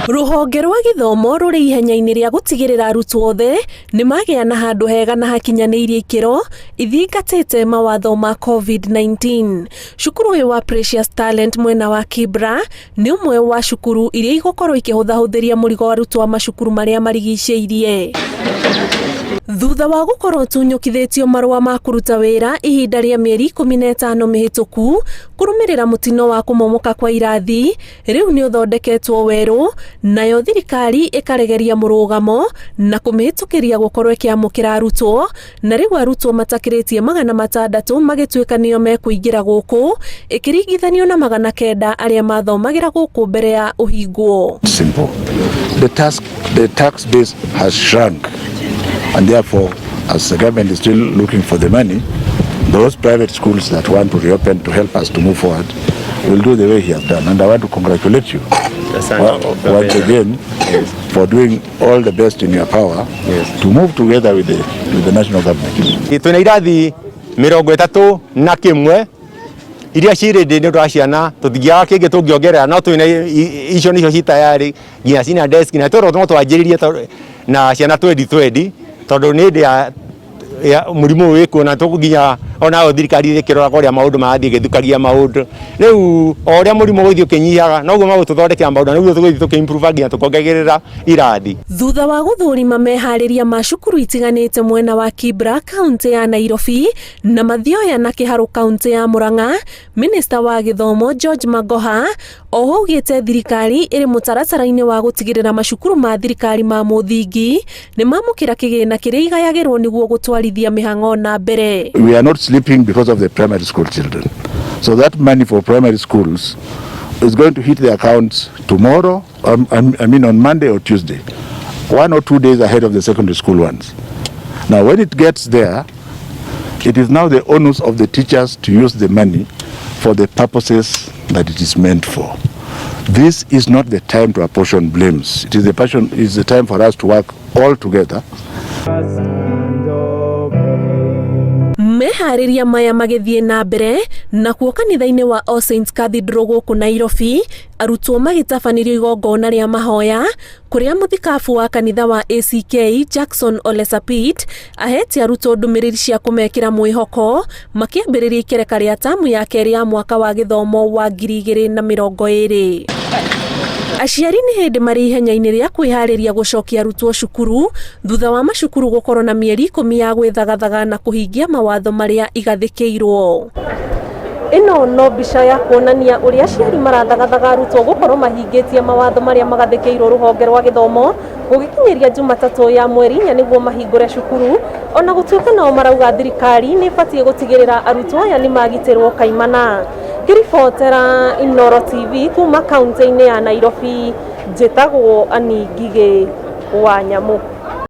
Rũhonge rwa gĩthomo rũrĩ ihenya-inĩ rĩa gũtigĩrĩra arutwo othe nĩ magĩa na handũ hega na hakinyanĩirie ikĩro ithingatĩte mawatho ma COVID-19. Cukuru ũyũ wa Precious Talent mwena wa Kibra nĩ ũmwe wa cukuru iria igũkorwo ikĩhũthahũthĩria mũrigo arutwo a macukuru marĩa marigicĩirie. Thutha wa gũkorwo ũtunyũkithĩtio marũa ma kũruta wĩra ihinda rĩa mĩeri 15 mĩhĩtũku kũrũmĩrĩra mũtino wa kũmomoka kwa irathi, rĩu nĩ ũthondeketwo werũ, nayo thirikari ĩkaregeria mũrũgamo na kũmĩhĩtũkĩria gũkorwo ĩkĩamũkĩra arutwo, na rĩu arutwo matakĩrĩtie 600 magĩtuĩka nĩo mekũingĩra gũkũ, ĩkĩringithanio na 900 arĩa mathomagĩra gũkũ mbere ya ũhingwo. Simple. The tax base has shrunk, and therefore, as the government is still looking for the money, those private schools that want to reopen to help us to move forward will do the way he has done. And I want to congratulate you once again for doing all the best in your power to move together with the national government. Twĩna irathi 31 iria cirĩ ndĩ nĩ ũndũ wa ciana, tũtingĩaga kĩngĩ tũngĩongerera, no twĩna icio nĩcio ci tayarĩ, nginya cina desk, na twerwo no twanjĩrĩrie na ciana 20 20, tondũ nĩ hĩndĩ ya mũrimũ ũyũ wĩkuo, na tũnginya onayo thirikari ĩkĩroraga ũrĩa maũndũ marathiĩ ĩgĩthukagia maũndũ. Rĩu o ũrĩa mũrimũ ũgũthiĩ ũkĩnyihaga, noguo magũtũthondekera maũndũ, na nĩguo tũgũthiĩ tũkĩ-improve nginya tũkongagĩrĩra irathi. Thutha wa gũthũrima meharĩria ma cukuru itiganĩte mwena wa Kibra, kaunti ya Nairobi, na Mathioya na Kĩharũ, kaunti ya Murang'a, minista wa gĩthomo George Magoha oho augĩte thirikari ĩrĩ mũtaratara-inĩ wa gũtigĩrĩra macukuru ma thirikari ma mũthingi nĩ mamũkĩra kĩgĩna kĩrĩa igayagĩrwo nĩguo gũtwarithia mĩhang'o na mbere. We are not sleeping because of the primary school children. So that money for primary schools is going to hit the accounts tomorrow, I mean on Monday or Tuesday, 1 or 2 days ahead of the secondary school ones. Now, when it gets there, it is now the onus of the teachers to use the money for the purposes that it is meant for. This is not the time to apportion blames. It is the passion, it is the time for us to work all together. Meharĩria maya magĩthiĩ na mbere nakuo kanitha-inĩ wa All Saints Cathedral gũkũ Nairobi, arutwo magĩtabanĩrio igongona rĩa mahoya kũrĩa mũthikabu wa kanitha wa ACK Jackson Ole Sapit ahete arutwo ndũmĩrĩri cia kũmekĩra mwĩhoko makĩambĩrĩria ikereka rĩa tamu ya kerĩ ya mwaka wa gĩthomo wa 2020. Aciari nĩ hĩndĩ marĩ ihenya-inĩ rĩa kwĩharĩria gũcokia arutwo cukuru thutha wa macukuru gũkorwo na mĩeri 10 ya gwĩthagathaga na kũhingia mawatho marĩa igathĩkĩirwo. Ĩno no mbica ya kuonania ũrĩa aciari marathagathaga arutwo gũkorwo mahingĩtie mawatho marĩa magathĩkĩirwo rũhonge rwa gĩthomo gũgĩkinyĩria Jumatatũ ya mweri 4 nĩguo mahingũre cukuru, ona gũtuĩka nao marauga thirikari nĩ ĩbatiĩ gũtigĩrĩra arutwo aya nĩ magitĩrwo kaimana. Ngĩribotera Inooro TV kuma kaunti-inĩ ya Nairobi, njĩtagwo Annie Ngigĩ wa Nyamũ.